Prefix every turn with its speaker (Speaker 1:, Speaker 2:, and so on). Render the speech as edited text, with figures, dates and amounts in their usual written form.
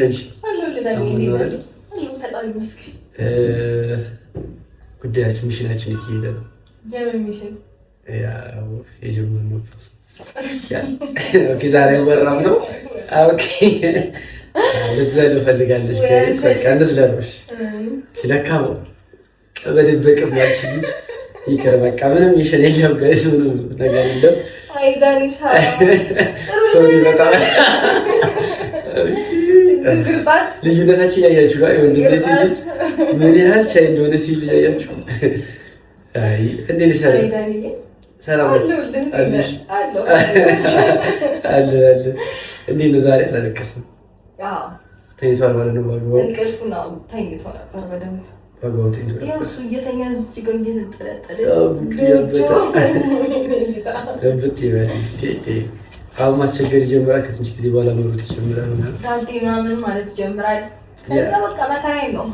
Speaker 1: አንቺ?
Speaker 2: አለሁልህ ዳኒ።
Speaker 1: አሁን
Speaker 2: እንዴት
Speaker 1: ነው
Speaker 2: ነህ?
Speaker 1: አይደል?
Speaker 2: አለሁ፣ ፈጣሪ ይመስገን።
Speaker 1: ጉዳያችን mission ኣችን የት እየሄደ ነው?
Speaker 2: የምን mission?
Speaker 1: ያው የጀመርነው process። Okay፣ ዛሬ ወራም ነው። Okay፣ ልትዘሉ ፈልጋለች። Guys፣ በቃ እንዝለሎሽ ለካ በድብቅም ያልሽ ይቅር፣ በቃ ምንም mission የለም guys፣ ምንም ነገር የለም።
Speaker 2: አይ ዳኒሻ።
Speaker 1: Sorry በጣም።
Speaker 2: ግርጣት።
Speaker 1: ልዩነታችን እያያችሁ ነው። ወንድም ሴት ልጅ ምን ያህል ቻይ እንደሆነ ሲል እያያችሁ። አይ፣ እንዴት ነሽ?
Speaker 2: አይ ዳኒዬ።
Speaker 1: ሰላም ነው?
Speaker 2: አለሁልህ። እንዴት
Speaker 1: አለሽ?
Speaker 2: ነህ? አለሁ።
Speaker 1: አለ አለ። እንዴት ነው? ዛሬ አላለቀስም?
Speaker 2: አዎ።
Speaker 1: ተኝቷል ማለት ነው በአግባቡ?
Speaker 2: እንቅልፉን አዎ፣ ተኝቶ ነበር በደንብ።
Speaker 1: በአግባቡ ተኝቶ
Speaker 2: ያው
Speaker 1: ነበር።
Speaker 2: እሱ እየተኛ እዚህ ጋር እየተንጠለጠለ።
Speaker 1: ያው ጉዱ ያበጠ እብጥ ይበል እንዴ! አሁን ማስቸገር ይጀምራል። ከትንሽ ጊዜ በኋላ መሮጥ ይጀምራል ምናምን።
Speaker 2: ዳዴ ምናምን ማለት ይጀምራል። ከዛ በቃ መከራ የለውም።